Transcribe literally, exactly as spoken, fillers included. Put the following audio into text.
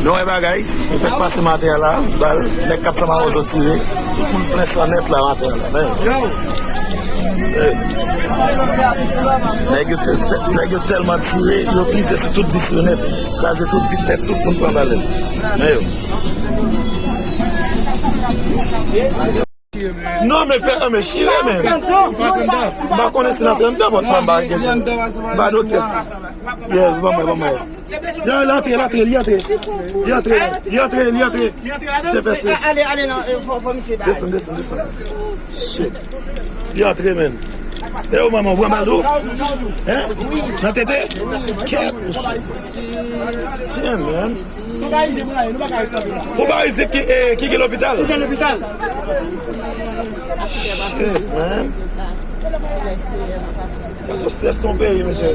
Nou wè bagay, nou fèk pase maten an la, bal, nèg kat sa mawozo tire, tout moun plen san nèt la maten an la, men. Hey. Nèg yo te- te- nèg yo tèlman tire, yo vize sou tout bis yo nèt, kraze tout vit nèt, tout moun pran bal. Men yo. Non, men pè, men chire, men. M pa konnen si nan trannde, bon, m pa gen jen. M pa doktè. Yeah, bon, bon, bon, bon. Li antre, li antre, li antre. Li antre, li antre, li antre. Se pèse. Ale, ale, non, fò, fò misye bay. Desann, desann, desann. Shit. Li antre, men. E ou manman, ou pran bal tou? Hein? Nan tete? Kèt, mesye. Tiens, man. Pou Barize ki, eh, ki gen lopital? Ki gen lopital? Shit, man. Gade strès ton peyi, mesye.